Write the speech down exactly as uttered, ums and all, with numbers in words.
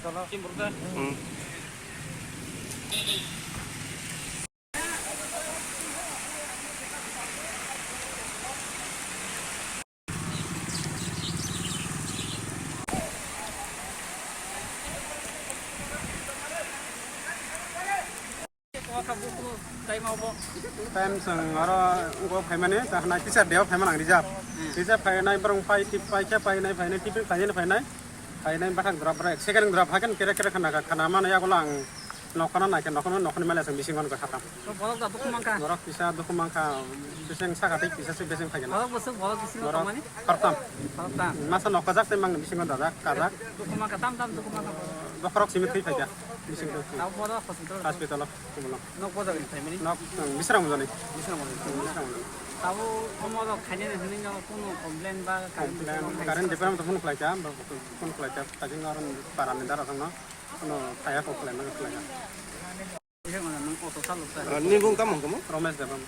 Hmm. Time chwng oro wngkha phaimani, ta hwnai teacher day o phaimani ang reserve. Hmm. Reserve phainai borok phai, tip phai khe phainai, phainai, tiffin khlainai, phainai, phainai bathang drop rok, second drop haikhe kere kere khana, khana mani yagulo ang nokhorno naikhe, nokhorno, nokhorni mele chwng bisingo nukha satam. To borok da dukhu mankha. Borok kisa dukhu mankha, bising saka tei kisa se bising phaikhe na. Borok bwswk, borok bisingo Borok tongmani? Khoroktham. Khoroktham. Masa nok kajak tei mang bisingo dajak, kajak. Dukhu mankha, tam tam dukhu mankha. Bokhorok simi thwi phaikha, bising thwi. Tabo bodo hospital. Hospital o, Kumulwng. Nok bojagani phaimani? Nok, um, Bisramganj ni. Bisramganj ni. Um, Bisramganj ni. Tabo omo rok khainani hwnwi no kuno complain ba current Complain, department current department phone khlaikha, phone khlaikha, kajing aron parani dara thangno, kuno phaiya kok khlaima khlaikha. Nini bung tamo hwnkhe mo? Romesh Debbarma.